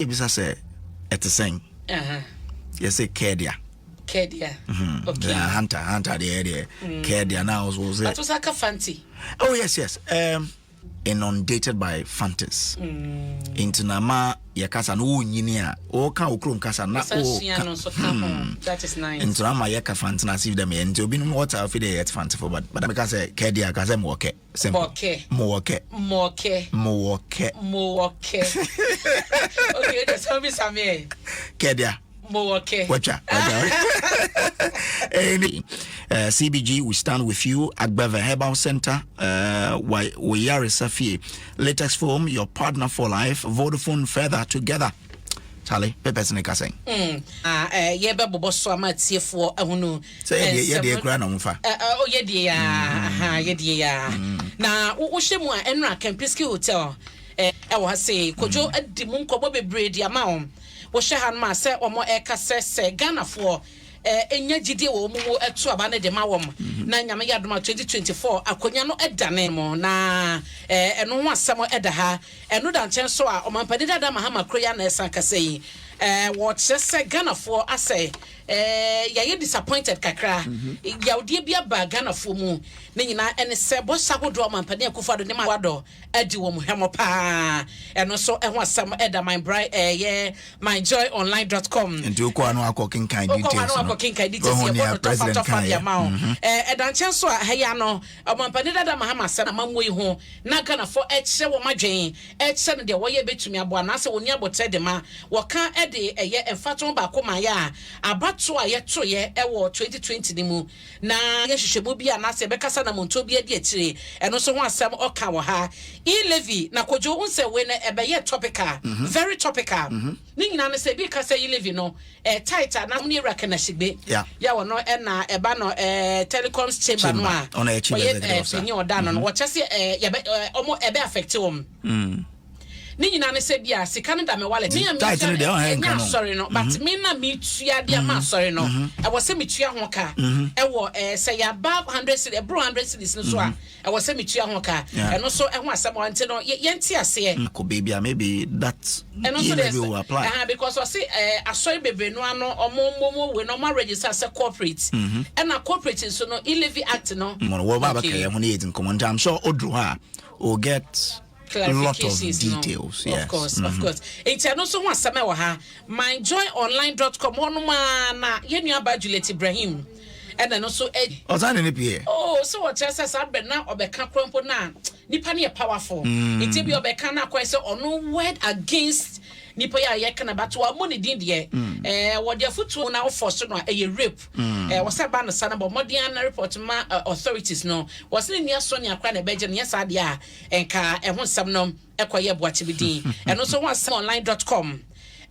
Ebisa sɛ ɛte sɛn? Yɛsɛ kɛɛdea. Kɛɛdea. Okay. Yeah, Hunter, Hunter deɛ deɛ kɛɛdea na ɔso sɛ. But ɔsa ka Fanti. Oh yes. Inundated by Fantis. Nti na ma yɛ kasa no wo nyini a wɔka wo kurom kasa na wo ka. That is nice. Nti na ma yɛ ka Fanti na as if dɛm yɛ nti obinom wɔta afi deɛ yɛ Fantifo but meka sɛ kɛɛdea ka sɛ mewɔ kɛ. Simple. Mɔkɛ. Mowɔ kɛ. Mɔkɛ. Mowɔ kɛ. Mowɔ kɛ. Okay, the song is Samir. Kɛdea. Mowɔ kɛ. Watcha. Watcha. CBG, we stand with you. Agbeve Herbal Center, Wayare Safie. Latex Foam, your partner for life. Vodafone, further together. Charlie, papers ne kasɛn. Yɛbɛbobɔ so ama atiefoɔ ahunu. Sɛ yɛdeɛ kura na ɔmfa. Oh, yɛdeɛ ya, yɛdeɛ ya. Na wohyɛ mu a ɛnora Kempinski Hotel ɛwɔ ha sei. Kojo adi mu nkɔmmɔ bebree de ama wɔn. Wohyɛ ha no ma sɛ wɔn ɛka sɛ Ghanafoɔ ɛnya gyidie wɔ wɔn mu ɛto aba no de ma wɔn. Na Nyame yɛ adom a 2024 akonnwa no ɛdane mu na ɛno ho asɛm ɛda ha. Ɛno da nkyɛn so a ɔmampanin dada Mahama Kroya na ɛsan kasa yi. Wɔkyerɛ sɛ Ghanafoɔ asɛ yɛayɛ disappointed kakra. Yawdeɛ bi aba Ghanafoɔ mu. Ne nyinaa ɛne sɛ bɔhyɛ ahodoɔ ɔmampanin Akufo-Addo ne ma wadɔ adi wɔn hwɛmɔ paa. Ɛno nso ɛho asɛm ɛda my bri ɛyɛ myjoyonline.com. Nti wokɔ ano akɔ kenkan details no. Wokɔ ano akɔ kenkan details yɛ bɔ no tɔfa tɔfa de ama wo. Ɛda nkyɛn so a ha yi ano ɔmampanin dada Mahama asɛm amammuo yi ho na Ghanafoɔ ɛkyerɛ wɔn adwene ɛkyerɛ no deɛ wɔyɛ bɛtumi aboa anaasɛ wɔn ni abotire de ma wɔka ɛde ɛyɛ mfatoho baako ma yɛ a abatoɔ a yɛtoyɛ ɛwɔ 2020 ne mu na yɛhwehwɛ mu bi anaasɛ yɛbɛkasa na montuo bi adi akyire ɛno nso ho asɛm ɔka wɔ ha. E-levy na Kojo nsɛ wei no ɛbɛyɛ topical, very topical. Ne nyinaa no sɛ ebi ka sɛ e-levy no tight a na ne ewura Kanashigbe yɛ wɔ no ɛna ɛba no telecoms chamber no a ɔyɛ panyin ɔda no no wɔkyɛ sɛ yɛbɛ ɔmo ɛbɛ affect wɔn. Ne nyinaa no sɛ bi a sika no da me wallet me a metua ɛnyɛ asɔre no, but me na metua de ama asɔre no, ɛwɔ sɛ metua ho ka ɛwɔ sɛ yɛ above 100 cedis, ɛboro 100 cedis no so a ɛwɔ sɛ metua ho ka. Ɛno so ɛho asɛm wɔ nti no yɛnte aseɛ. Kɔ baabi a maybe that ɛno nso e-levy will apply. Because ɔse asɔre bebree no ano ɔmo momo wei no ɔmo aregister sɛ corporate, ɛna corporate nso no E-levy Act no. Mo wɔ ba bɛka yɛn ho ne yɛ nkɔmmɔ nti I'm sure oduru hɔ a we'll get lot of details. Yes. Of course, of course. Nti ɛno nso ho asɛm ɛwɔ ha. myjoyonline.com hɔnom a na yɛn nua ba Juliet Ibrahim ɛna no nso ɛ. Ɔsan ne ne pie. Oh, so wɔkyerɛ sɛ saa bɛ na ɔbɛka koro mpo na nipa no yɛ powerful. Nti bi ɔbɛka na akɔyɛ sɛ ɔno word against nipa yi a yɛka na bato a mo ne din deɛ wɔde afutuo na ɔfɔ so no a ɛyɛ rape. Wɔsɛ ba no sa na bɔ mmɔden ana report ma authorities no wɔsɛ ne nua sɔ ne akora na ɛbɛgye no nyɛ saa deɛ a nka ɛho nsɛm no ɛkɔyɛ boakye bi din. Ɛno nso ho asɛm online.com.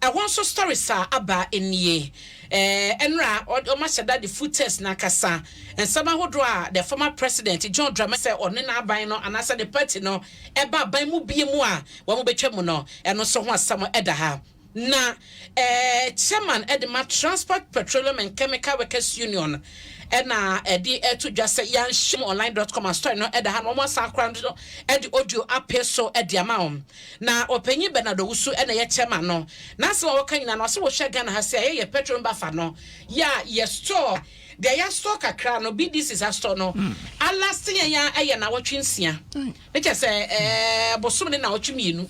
Ɛhɔ nso stories a aba nie. Ɛnra ɔma hyɛ da de food test n'akasa nsɛm ahodoɔ a the former president John Dramani sɛ ɔne n'aban no anaasɛ the party no ɛba aban mu bie mu a wɔn bɛtwa mu no, ɛno nso ho asɛm ɛda ha. Na chairman ɛde ma Transport, Petroleum and Chemical Workers Union ɛna ɛde ɛto dwa sɛ yɛnhyɛ online.com a story no ɛda ha na wɔn asan akora no ɛde audio apɛ so ɛde ama wɔn. Na ɔpanyin Bernard Owusu ɛna ɛyɛ chairman no n'asɛm a wɔka nyinaa no ɔsɛ wɔhwɛ Ghana ha sɛ ɛyɛ petroleum bafa no yɛ a yɛ store deɛ yɛ store kakra no BDC sa store no alast yɛn ya ɛyɛ 96 ne kyɛ sɛ bosom ne 92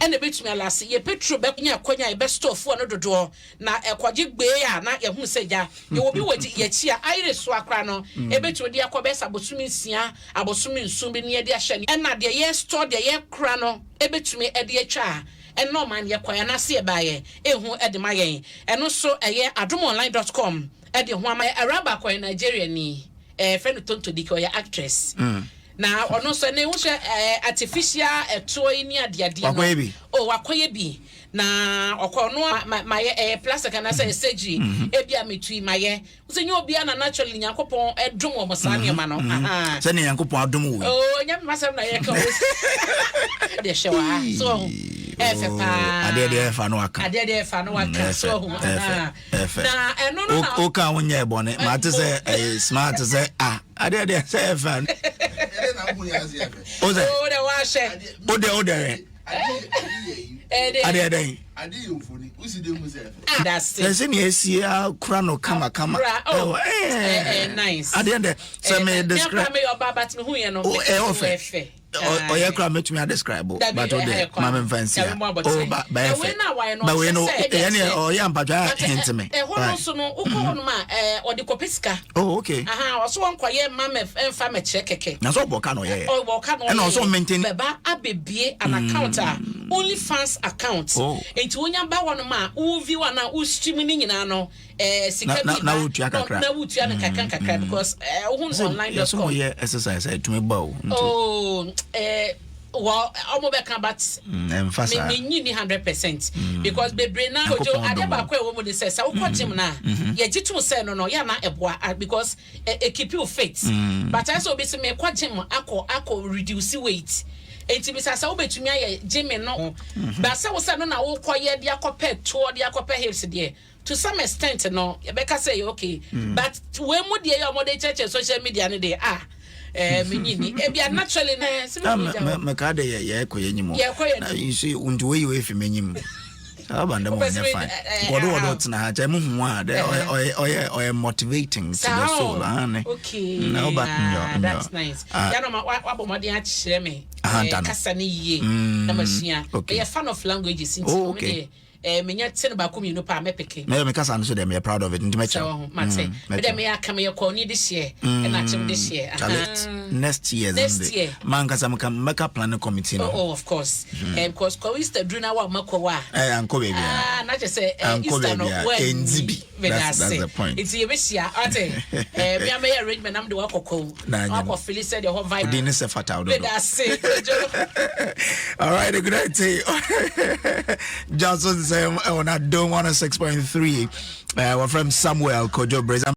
ɛna ebetumi alast yɛ petrol bɛ nya akɔnya yɛ bɛ store fuel no dodoɔ na ɛkɔgye gbee a na yɛhu sɛ gya yɛwɔ bi wɔ yɛkyi a ayere so akora no ebetumi de akɔ bɛsa abosom 6, abosom 7 bi ne yɛde ahyɛ ne ɛna deɛ yɛ store deɛ yɛ kora no ebetumi ɛde atwa a ɛna ɔman yɛ kɔ ɛna se ɛbaayɛ ehu ɛde ma yɛn. Ɛno nso ɛyɛ adomonline.com ɛde ho ama. Ɛwura baako yɛ Nigeria ni fɛn no Tonto Dike, ɔyɛ actress na ɔno nso ne wohwɛ artificial ɛtoɔ yi ne adeadeɛ no. Wakɔyɛ bi? Oh, wakɔyɛ bi na ɔkɔ ɔno ma ma yɛ plastic anaasɛ surgery ebi a metu yi ma yɛ sɛ nye obiara na naturally Nyankopɔn ɛdom wɔn saa nneɛma no. Aha. Sɛnea Nyankopɔn adom wo yi. Oh, nyɛ masɛm na yɛka o deɛ hyɛ wɔ ha so ɔho ɛfɛ paa. Adeɛ deɛ ɛfa no aka. Adeɛ deɛ ɛfa no waka so ɔho. Ɛfɛ, ɛfɛ. Na ɛno no na woka wo nyɛ bɔne maate sɛ ɛyɛ smart sɛ ah adeɛ deɛ sɛ ɛfa o sɛ o de wahyɛ. O de rɛ. Adeɛ dɛn? Sɛ nea esie akora no kamakama. Adeɛ dɛ sɛ me describe. Ɛwɔ fɛ. Ɔyɛ kora mɛtumi adescribe o, but o de ma me nfa nsi ha o ba bɛyɛ fɛ, ba wei no ɛyɛ ne ɔyɛ ampatwa a hint me. Ɛhɔ no nso no, wokɔ hɔ nom a, ɔde kɔpɛ sika. Oh, okay. Ɔso wɔn kɔyɛ mma mɛ ɛnfa mɛkyerɛ kɛkɛ. Na sɛ ɔbɔ ka na ɔyɛ yɛ. Ɔbɔ ka na ɔyɛ. Ɛna ɔsɔ maintain. Bɛba abɛbie an account a only fans account. Oh. Nti wonya ba hɔ nom a, wo view ana wo stream ne nyinaa no, sika bi ba na wotua kakra. Na wotua no kakra nkakra because wohu no online dot com. Yɛsɛ mo yɛ exercise a ɛtumi ba o. Oh, well, ɔmo bɛka, but ɛmfa saa. Me nyi ni 100% because bebree na kojo adeɛ baako a ɛwɔ mu de sɛ wokɔ gym na yɛgye tom sɛ no yɛ na ɛboa because ɛ keep you fit, but ayɛ sɛ obi sɛ mekɔ gym akɔ reduce weight, eti bisa sɛ wobɛtumi ayɛ gym no, but sɛ wo sɛ no na wokɔ yɛ de akɔpɛ toɔ de akɔpɛ hips deɛ, to some extent no yɛbɛka sɛ yɛ okay, but wei mu deɛ yɛ ɔmɔde kyerɛkyerɛ social media no deɛ, ah, menyi ni ebia naturally na sɛ Ah, mɛka de yɛ yɛkɔ yɛ nyim o. Yɛkɔ yɛ Na nso nti wei wei fi m'enyim saa ɔba ndɛm. Wopɛ sɛ ɔnyɛ fine. Wɔde tena ha kyɛ muhu a dɛ ɔyɛ motivating to the soul ane. Okay. Na ɔba Ah, nyɔ that's nyɔ. nice. Ah. Yana ma wabɔ mmɔden akyerɛ me Aha, nta no. kasa ne yie na masua. Meyɛ fan of languages, nti Oh, ɔmo okay. deɛ menya te no baako mmienu pa a mɛpeke. Mɛyɛ me kasa no so deɛ, meyɛ proud of it, nti sɛ mɛkyerɛ. wɔho mate. Mede meyɛ aka, meyɛ kɔni de hyeɛ ɛna akyem de hyeɛ. Charlie, next year. Next year. Mankasa meka mɛka planning committee no. Oh, of course, because kɔ Easter duru na wa ma kɔ wa. Ankɔ baabi a. Ah, na kyerɛ sɛ Ankɔ Easter no baabi a, wa ɛndzi bi. That's the point. Nti yɛbɛhyia ate, mea mɛyɛ arrangement nam de wakɔ kɔw Na anyɛ no. wakɔ fili sɛ deɛ hɔ vibe. Odin ne sɛ fata wo dodo. Meda ase, Kojo. All right, good night to you. Johnson Sam on Adom 106.3. We're from Samuel Kojo Breza.